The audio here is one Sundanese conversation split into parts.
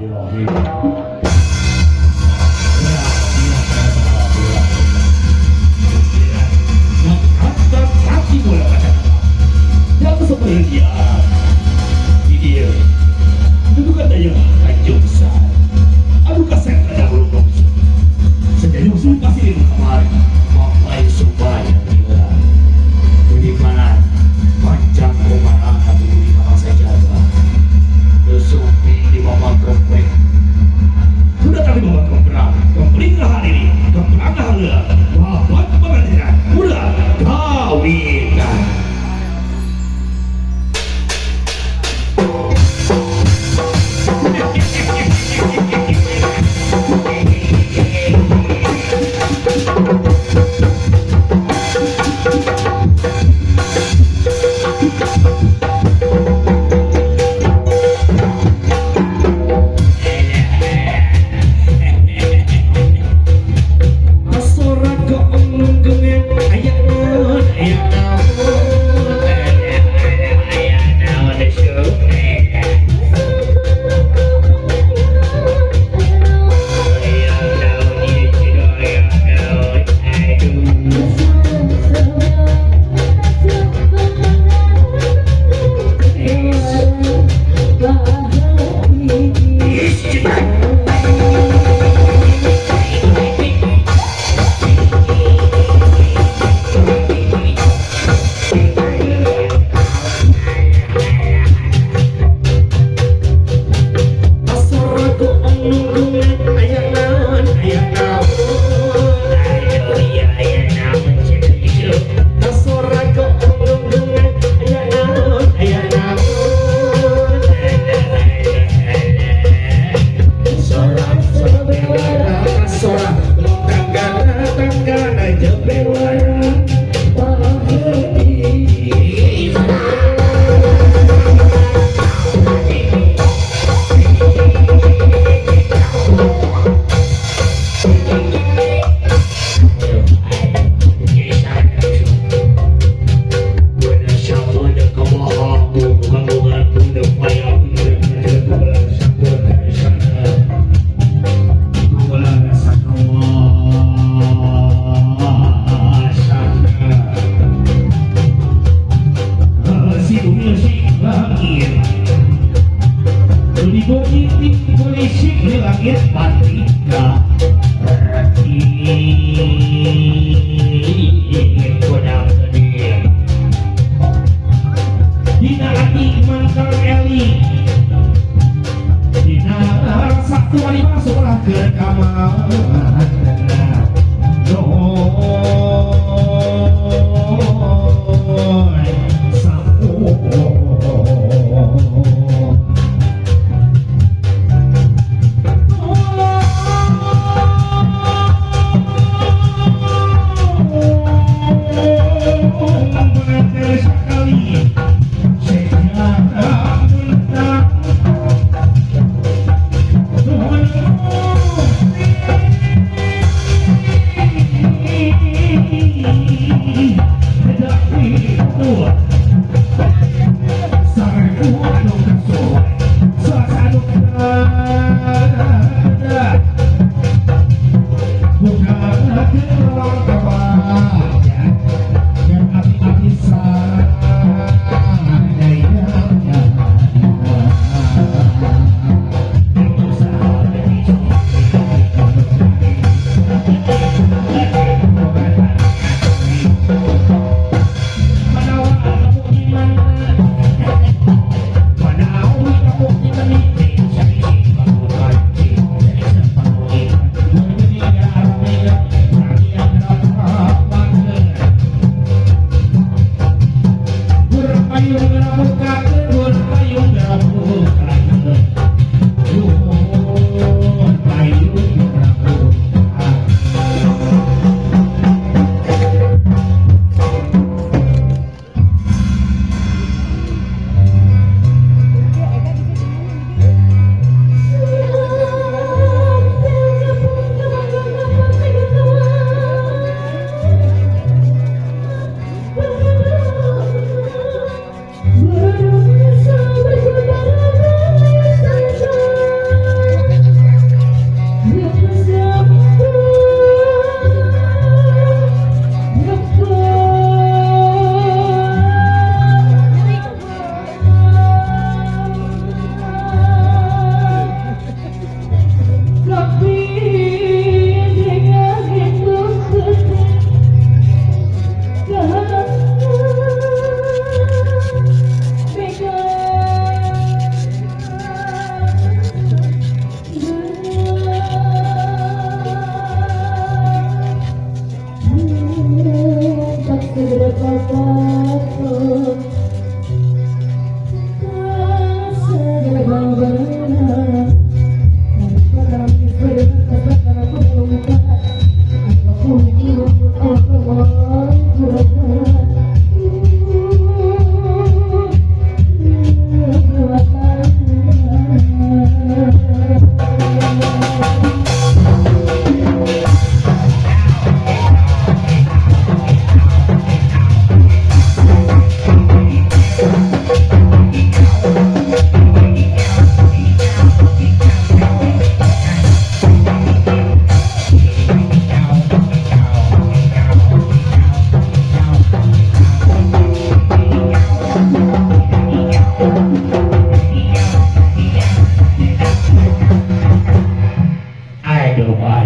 Bismillahirrahmanirrahim.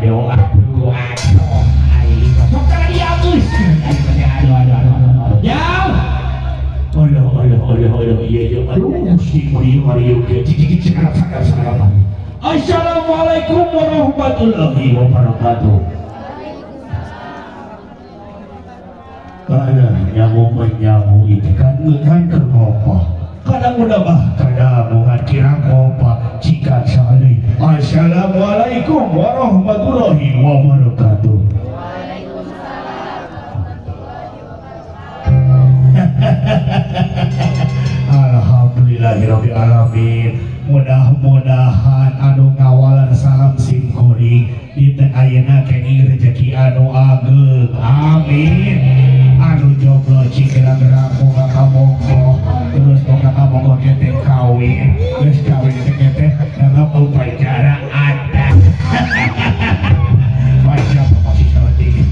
Aduh aduh aduh aing sok kana diageus aing teh aduh aduh aduh aduh jauh. Aduh aduh aduh aduh iya iya aduh Gusti murieu marieu ge cicik cicik sakar sakar. Assalamualaikum warahmatullahi wabarakatuh. Alah nyamu menyamu itu kan kan kerkopa kadang udah bah kadang kira kopa jika sali. Assalamualaikum warahmatullahi wabarakatuh. Alhamdulillahirabbil alamin. Mudah-mudahan anu ngawalan salam sim kuring dinten ayeuna kenging rezeki anu ageng. Amin. Anu jomblo cik gerak-gerak moga kabogoh terus moga kabogoh teh kawin geus kawin teh teh nganggap upacara adat. Baca masih saeutik.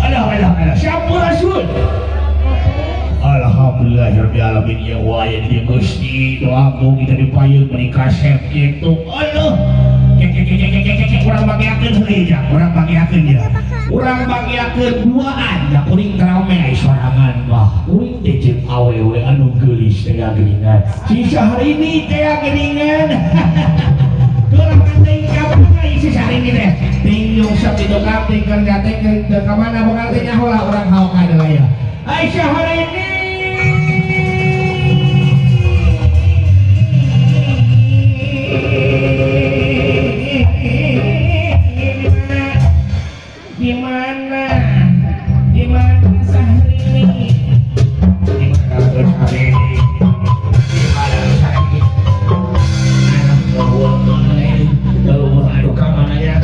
Alah alah alah sampurasun. Alhamdulillahirabbil alamin ya wae di Gusti doaku kita dipayung meuni kasep kitu. Aduh. Kek urang bagiakeun heula ya, urang bagiakeun ya. Urang bagiakeun duaan da kuring rame ai sorangan mah. Kuring teh jeung awewe anu geulis teh geuningan. Si Syahrini teh geuningan. Kurang teuing ka mana si Syahrini teh? Ting nyungsep di tukang ting kerja teh ka mana bakal teh nyaho lah urang haoka deui ya. Ai Syahrini di mana? Di mana Syahrini? Di mana Syahrini? Di mana Syahrini? Aduh, aduh, aduh, ka mana ya?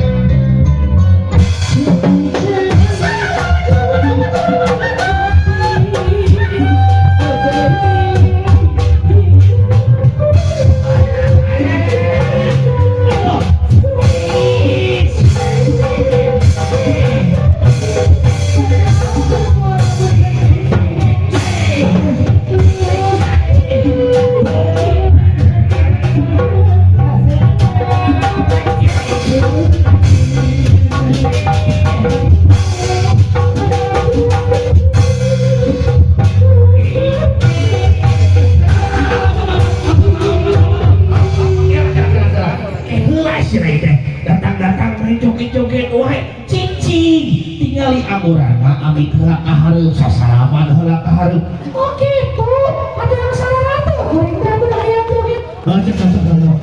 Datang-datang main joget-joget wae cicing tingali angurana amit heula ka hareup sasalaman heula ka hareup. Oh kitu ada yang salah ratu kuring teh udah aya joget. Heuh cek cek cek.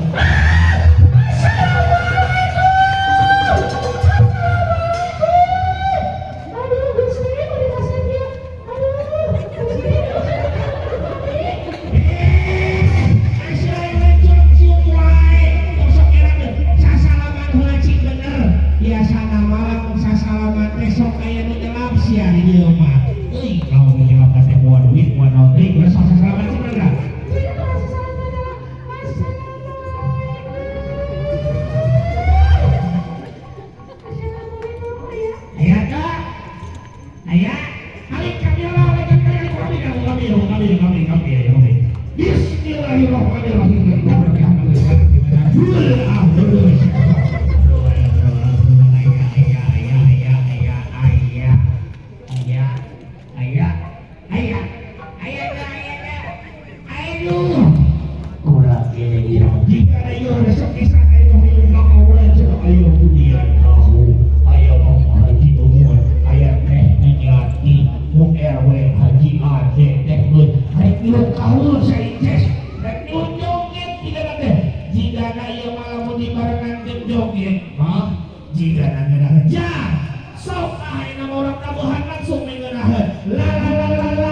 Aduh, Gusti, mau dikasih dia. Aduh, Gusti. Biasana sasalaman teh sok aya nu nyelap sia di dieu mah. Euy, naon nu nyelap teh moal duit, moal naon deui, geus sok sasalaman sih mah. Aya teh? Aya? Alik kami lah, alik kami, alik kami, kami, kami, kami, kami, kami. Bismillahirrahmanirrahim. La la la la la.